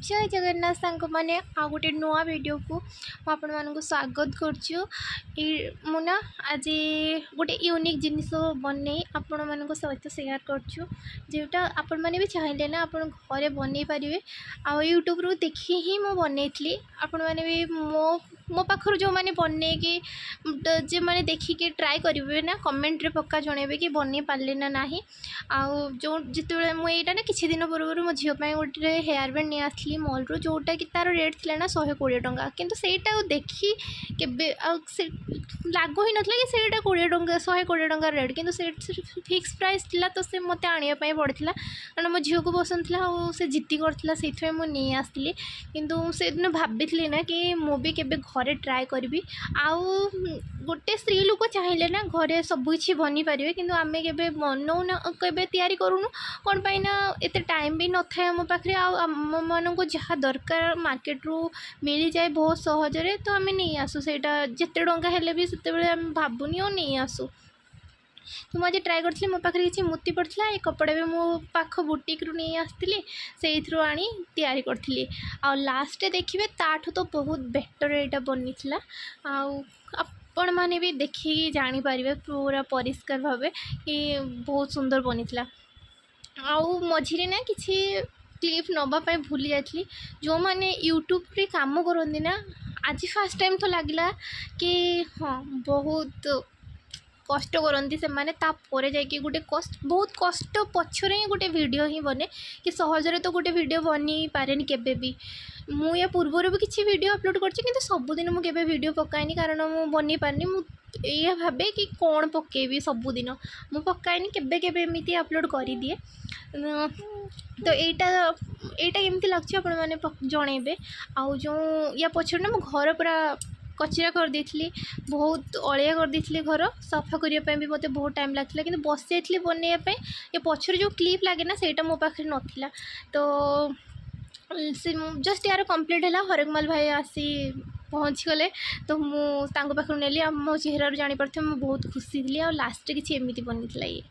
ଜୟ ଜଗନ୍ନାଥ ସାଙ୍ଗମାନେ, ଆଉ ଗୋଟେ ନୂଆ ଭିଡ଼ିଓକୁ ମୁଁ ଆପଣମାନଙ୍କୁ ସ୍ୱାଗତ କରୁଛି। ଏଇ ମୁଁ ନା ଆଜି ଗୋଟେ ୟୁନିକ୍ ଜିନିଷ ବନେଇ ଆପଣମାନଙ୍କ ସହିତ ସେୟାର କରୁଛୁ, ଯେଉଁଟା ଆପଣମାନେ ବି ଚାହିଁଲେ ନା ଆପଣ ଘରେ ବନେଇ ପାରିବେ। ଆଉ ୟୁଟ୍ୟୁବରୁ ଦେଖି ହିଁ ମୁଁ ବନେଇଥିଲି। ଆପଣମାନେ ବି ମୋ ପାଖରୁ ଯେଉଁମାନେ ବନେଇକି, ଯେଉଁମାନେ ଦେଖିକି ଟ୍ରାଏ କରିବେ ନା, କମେଣ୍ଟରେ ପକ୍କା ଜଣେଇବେ କି ବନେଇ ପାରିଲେ ନା ନାହିଁ। ଆଉ ଯେଉଁ ଯେତେବେଳେ ମୁଁ ଏଇଟା ନା କିଛି ଦିନ ପୂର୍ବରୁ ମୋ ଝିଅ ପାଇଁ ଗୋଟେ ହେୟାର୍ ବ୍ୟାଣ୍ଡ ନେଇ ଆସିଥିଲି ମଲ୍ରୁ, ଯେଉଁଟାକି ତା'ର ରେଟ୍ ଥିଲା ନା 120 ଟଙ୍କା। କିନ୍ତୁ ସେଇଟାକୁ ଦେଖି କେବେ ଆଉ ସେ ଲାଗୁ ହିଁ ନଥିଲା କି ସେଇଟା 20 ଟଙ୍କା, 120 ଟଙ୍କା ରେଟ୍। କିନ୍ତୁ ସେ ଫିକ୍ସ ପ୍ରାଇସ୍ ଥିଲା, ତ ସେ ମୋତେ ଆଣିବା ପାଇଁ ପଡ଼ିଥିଲା, କାରଣ ମୋ ଝିଅକୁ ପସନ୍ଦ ଥିଲା ଆଉ ସେ ଜିଦି କରିଥିଲା, ସେଇଥିପାଇଁ ମୁଁ ନେଇ ଆସିଥିଲି। କିନ୍ତୁ ସେଦିନ ଭାବିଥିଲି ନା କି ମୁଁ ବି କେବେ ଘରେ ଟ୍ରାଏ କରିବି। ଆଉ ଗୋଟେ ସ୍ତ୍ରୀ ଲୋକ ଚାହିଁଲେ ନା ଘରେ ସବୁକିଛି ବନେଇପାରିବେ। କିନ୍ତୁ ଆମେ କେବେ ବନଉନା, କେବେ ତିଆରି କରୁନୁ। କ'ଣ ପାଇଁ ନା ଏତେ ଟାଇମ୍ ବି ନଥାଏ ଆମ ପାଖରେ, ଆଉ ଆମମାନଙ୍କୁ ଯାହା ଦରକାର ମାର୍କେଟରୁ ମିଳିଯାଏ ବହୁତ ସହଜରେ, ତ ଆମେ ନେଇ ଆସୁ ସେଇଟା ଯେତେ ଟଙ୍କା ହେଲେ ବି, ସେତେବେଳେ ଆମେ ଭାବୁନି ଆଉ ନେଇ ଆସୁ। ତ ମୁଁ ଆଜି ଟ୍ରାଏ କରିଥିଲି। ମୋ ପାଖରେ କିଛି ମୋତି ପଡ଼ିଥିଲା, ଏ କପଡ଼ା ବି ମୁଁ ପାଖ ବୁଟିକ୍ରୁ ନେଇ ଆସିଥିଲି, ସେଇଥିରୁ ଆଣି ତିଆରି କରିଥିଲି। ଆଉ ଲାଷ୍ଟରେ ଦେଖିବେ, ତାଠୁ ତ ବହୁତ ବେଟର୍ ଏଇଟା ବନିଥିଲା। ଆଉ ଆପଣମାନେ ବି ଦେଖିକି ଜାଣିପାରିବେ ପୁରା ପରିଷ୍କାର ଭାବେ କି ବହୁତ ସୁନ୍ଦର ବନିଥିଲା। ଆଉ ମଝିରେ ନା କିଛି କ୍ଲିପ୍ ନେବା ପାଇଁ ଭୁଲି ଯାଇଥିଲି। ଯେଉଁମାନେ ୟୁଟ୍ୟୁବରେ କାମ କରନ୍ତି ନା, ଆଜି ଫାର୍ଷ୍ଟ ଟାଇମ୍ ତ ଲାଗିଲା କି ହଁ, ବହୁତ କଷ୍ଟ କରନ୍ତି ସେମାନେ, ତାପରେ ଯାଇକି ଗୋଟେ କଷ୍ଟ, ବହୁତ କଷ୍ଟ ପଛରେ ହିଁ ଗୋଟେ ଭିଡ଼ିଓ ହିଁ ବନେ, କି ସହଜରେ ତ ଗୋଟେ ଭିଡ଼ିଓ ବନେଇ ପାରେନି କେବେ ବି। ମୁଁ ୟା ପୂର୍ବରୁ ବି କିଛି ଭିଡ଼ିଓ ଅପଲୋଡ଼ କରିଛି, କିନ୍ତୁ ସବୁଦିନ ମୁଁ କେବେ ଭିଡ଼ିଓ ପକାଏନି, କାରଣ ମୁଁ ବନେଇ ପାରେନି। ମୁଁ ଏଇଆ ଭାବେ କି କ'ଣ ପକେଇବି ସବୁଦିନ, ମୁଁ ପକାଏନି। କେବେ କେବେ ଏମିତି ଅପଲୋଡ଼ କରିଦିଏ। ତ ଏଇଟା କେମିତି ଲାଗୁଛି ଆପଣମାନେ ଜଣେଇବେ। ଆଉ ଯେଉଁ ୟା ପଛରେ ନା ମୁଁ ଘର ପୁରା କଚରା କରିଦେଇଥିଲି, ବହୁତ ଅଳିଆ କରିଦେଇଥିଲି। ଘର ସଫା କରିବା ପାଇଁ ବି ମୋତେ ବହୁତ ଟାଇମ୍ ଲାଗିଥିଲା, କିନ୍ତୁ ବସିଯାଇଥିଲି ବନେଇବା ପାଇଁ। ଏ ପଛରେ ଯେଉଁ କ୍ଲିପ୍ ଲାଗେ ନା, ସେଇଟା ମୋ ପାଖରେ ନଥିଲା। ତ ସେ ଜଷ୍ଟ ୟାର କମ୍ପ୍ଲିଟ୍ ହେଲା, ହରେକମାଲ ଭାଇ ଆସି ପହଞ୍ଚିଗଲେ, ତ ମୁଁ ତାଙ୍କ ପାଖରୁ ନେଲି। ଆଉ ମୋ ଚେହେରାରୁ ଜାଣିପାରୁଥିବେ ମୁଁ ବହୁତ ଖୁସି ଥିଲି। ଆଉ ଲାଷ୍ଟରେ କିଛି ଏମିତି ବନିଥିଲା ଇଏ।